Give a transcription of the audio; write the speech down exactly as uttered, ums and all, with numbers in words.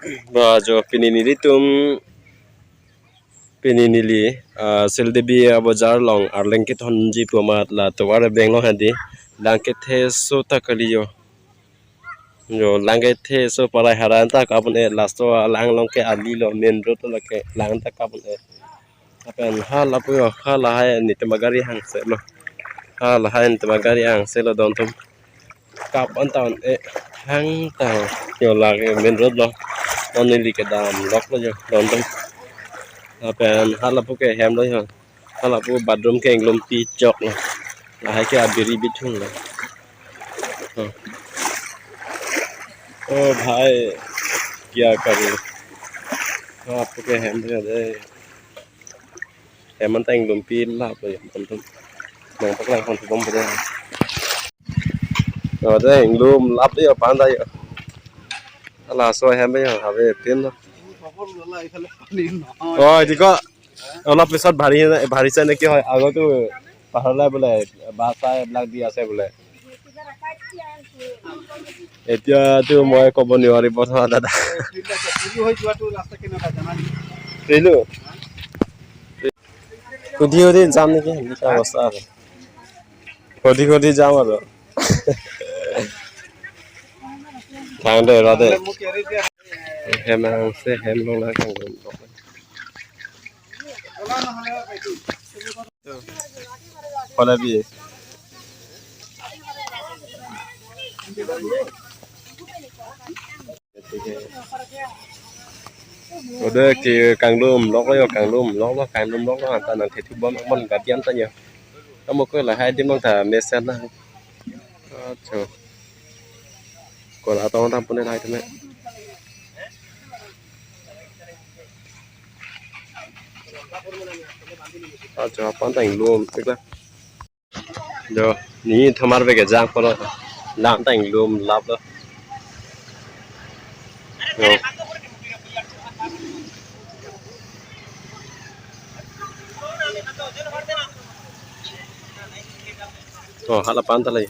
Ba jo pini nelitum, pini neli, ah, Sildebi abojar along arleng kethonji pu amat la tovar abeng along hadi lang kethe so ta kali jo. Jo lang kethe so palai haran ta kap un-e, laso alang along ke ali lo, main road lo ke lang ta kap un-e. Lapen ha lapu jo, ha lahai netum agari hangse lo. Ha lahai netum agari hangse lo don atum. Kap an ta un-e hang ta. Jo lake main road lo. Non neli kedam lok lo jo don atum. Lapen ha lapu ke hem lo jo. Ha lapu bathroom ke inglumpi chok lo. Lahai ke abiri bithung lo. Oh. Oh bhai, kya karu? Ha lapu ke hem lo de. Hem an ta inglumpi lap lo jo, don atum. Nangpaklang hon thubom pu de. Oh, de inglum lap lo jo, pan ta jo. Laso hem jo, ave pin lo. Oh, এইটো ক-, অলপ পিছত ভাৰী, ভাৰী চাই নেকি হয়, আগতো পাহাৰলৈ বোলে বাছ চাই এইবিলাক দি আছে বোলে। এতিয়াতো মই ক'ব নোৱাৰিব ন দাদা। ফ্ৰিলো। সুধি সুধি যাম নেকি, এনেকুৱা অৱস্থা আৰু। সুধি সুধি যাম আৰু। থাং দে, ৰ দে। Hem angse, hem long lang kang. Hola bi. Ode ke kanglum lok lo jo, kanglum lok lo, kanglum lok lo, anta nangthe thubom mon gadian ta jo. Kamu ko lahai adim nangta mesen na. Acho. Kola tong tam pune lahai tame. Acho, pan ta inglum, ikla. Jo, ne thamar beke jang polo. Lang ta inglum lap lo. Jo. Oh, hala pan ta lai.